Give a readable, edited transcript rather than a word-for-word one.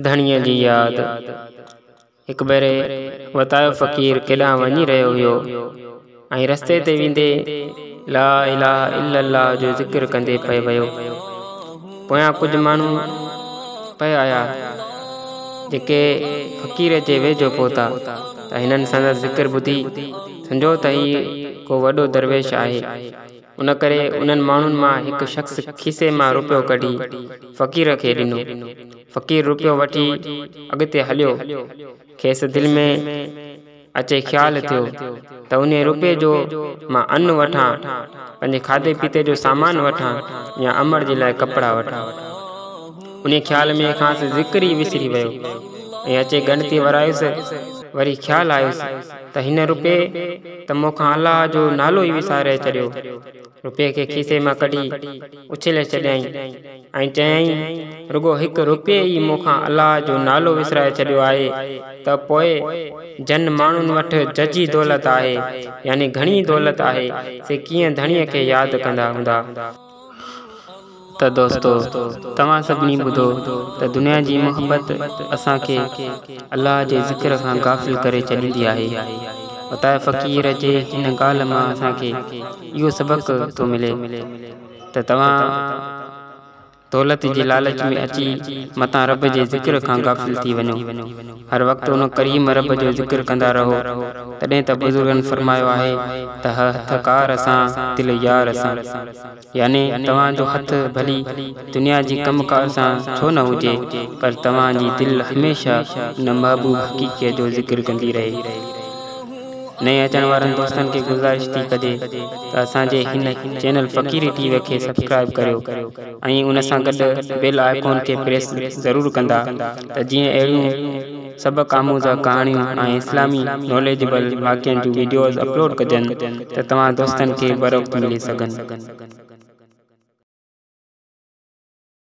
ڌڻيء جي ياد. هڪ ڀيري وتايو فقير ڪيڏانهن وڃي رهيو هيو ۽ رستي تي ويندي لا اله الا الله جو ذڪر ڪندي پئي ويو. پويان ڪجهه ماڻهو پئي آيا، جيڪي فقير جي ويجهو پهتا ته هنن سندس ذڪر ٻڌي سمجهيو ته هي ڪو وڏو درويش آهي. ان ڪري انهن ماڻهن مان هڪ شخص کيسي مان روپيو ڪڍي فقير کي ڏنو. فقير روپيو وٺي اڳتي هليو. کيس دل ۾ اچي خيال ٿيو ته انهي روپئي جو مان ان وٺان، پنهنجي کاڌي پيتي جو سامان وٺان يا امڙ جي لاء ڪپڙا وٺان. انهي خيال ۾ کانئس ذڪر ئي وسري ويو ۽ اچي ڳڻتي ورايس. وري خيال آيس ته هن روپئي ته مون کان الله جو نالو ئي وساري ڇڏيو. روپئي کي کيسي مان ڪڍي اڇلي ڇڏيائين ۽ چيائين، رڳو هڪ روپئي ئي مون کان الله جو نالو وسرائي ڇڏيو آهي ته پوء جن ماڻهن وٽ ججهي دولت آهي، يعني گهڻي دولت آهي، سي ڪيئن ڌڻيء کي ياد ڪندا هوندا. ته دوستو توهان سڀني ٻڌو ته دنيا جي محبت اسان کي الله جي ذڪر کان غافل ڪري ڇڏيندي آهي. وتائي فقير جي هن ڳالهه مان اسان کي اهو سبق ٿو ملي ته توهان دولت جي لالچ ۾ اچي متان رب جي ذڪر کان غافل ٿي وڃو. هر وقت ان ڪريم رب جو ذڪر ڪندا رهو. تڏهن ته بزرگن فرمايو آهي ته هٿ ڪار سان دل يار سان. يعني توهان جو هٿ ڀلي دنيا جي ڪم ڪار سان ڇو نه هجي پر توهان جي دل هميشه ان محبوب حقيقيء جو ذڪر ڪندي رهي. نئين اچڻ وارن دوستن کي گذارش ٿي ڪجي ته اسان جي هن چينل فقيري ٽي وي کي سبسڪرائيب ڪريو ۽ ان سان گڏ بيل آئيڪون کي پريس ضرور ڪندا ته جيئن اهڙيون سبق آموز ڪهاڻيون ۽ اسلامي ناليجبل واقعن جون وڊيوز اپلوڊ ڪجن ته توهان دوستن کي بروقت ملي سگهن.